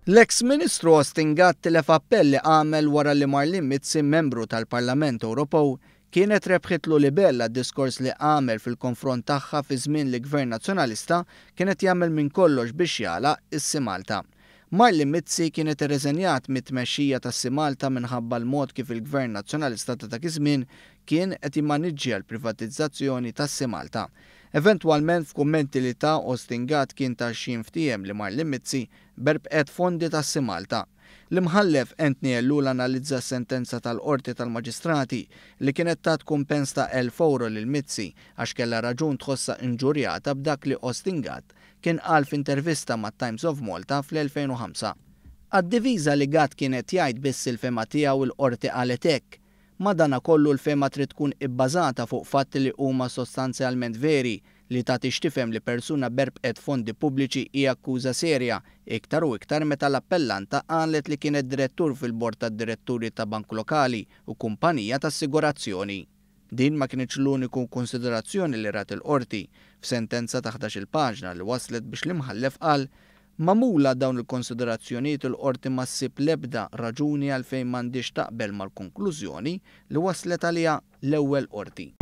L-eks Ministru Austin Gatt tilef appell li għamel wara li Marlene Mizzi, membru tal-Parlament Ewropew, kienet rebħitlu libell għad-diskors li għamel fil-konfront tagħha fi żmien li Gvern Nazzjonalista kien qed jagħmel minn kollox biex jagħlaq is-Sea Malta. Marlene Mizzi kienet irriżenjat mit-tmexxija tas-Sea Malta minħabba l-mod kif il-Gvern Nazzjonalista ta' dak iż-żmien kien qed jimmaniġġja l-privatizzazzjoni tas-Sea Malta. Eventwalment, f'kummenti li ta Austin Gatt kien ta x'jinftiehem li Marlene Mizzi berbqet fondi tas-Sea Malta. L-Imħallef Anthony Ellul analizza s-sentenza tal-Qorti tal-Maġistrati li kienet tat kumpens ta' €1,000 lil Mizzi għax kellha raġun tħossha inġurjata b'dak li Austin Gatt kien qal f'intervista ma' Times of Malta fl-2005. Għad-difiża li Gatt kienet jgħid biss il-fehma tiegħu, il-qorti qalet hekk: "Madanakollu l-fehma trid tkun ibbażata fuq fatti li huma sostanzjalment veri. Li tagħti x'tifhem li persuna berbqet fondi pubbliċi hija akkuża serja, iktar u iktar meta l-appellanta qalet li kienet direttur fil-bord tad-diretturi ta' bank lokali u kumpanija ta' assigurazzjoni." Din ma kinitx l-uniku konsiderazzjoni li rat il-qorti f'sentenza ta' 11 paġna li waslet biex l-imħallef qal: "Magħmula dawn il-konsiderazzjonijiet, il-qorti ma ssib l-ebda raġuni għalfejn m'għandhiex taqbel mal-konklużjoni li waslet għaliha l-ewwel qorti."